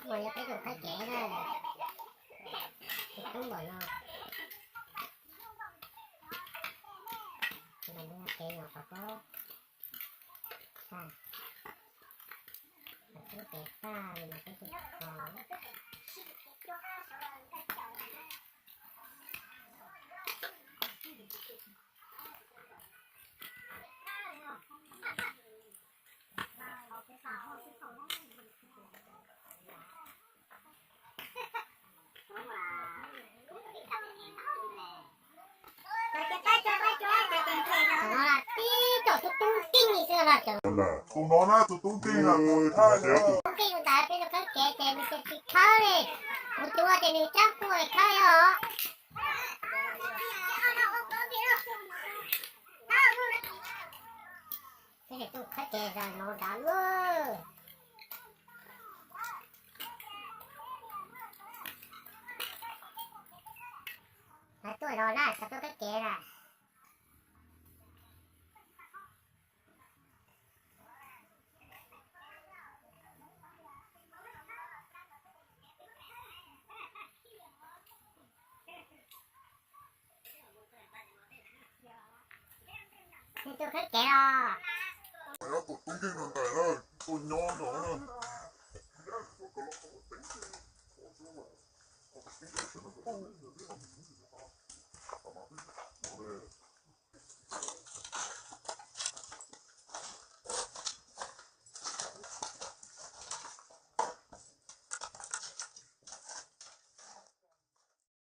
Ua yog peb tus qhaib kev na, tus tub npaum no, kev nyuam qhuav paub. Tub kev tag li no peb tus kho. Tib tug tub tub nkeeg xwb os. Tus no na, tus tub nkeeg na, tus tub nkeeg ntawd peb tus khawb kev ces nws tsis khawb li, kuv tus ua ces nws tsaab quaj khawb os. Peb tus khawb kev zoo no nrad lawm. Hais tuaj zog na, txog tuaj khawb kev na. Nws tus khawb kev os. Tus tub nkeeg ntawd na, tus nyob nrad na.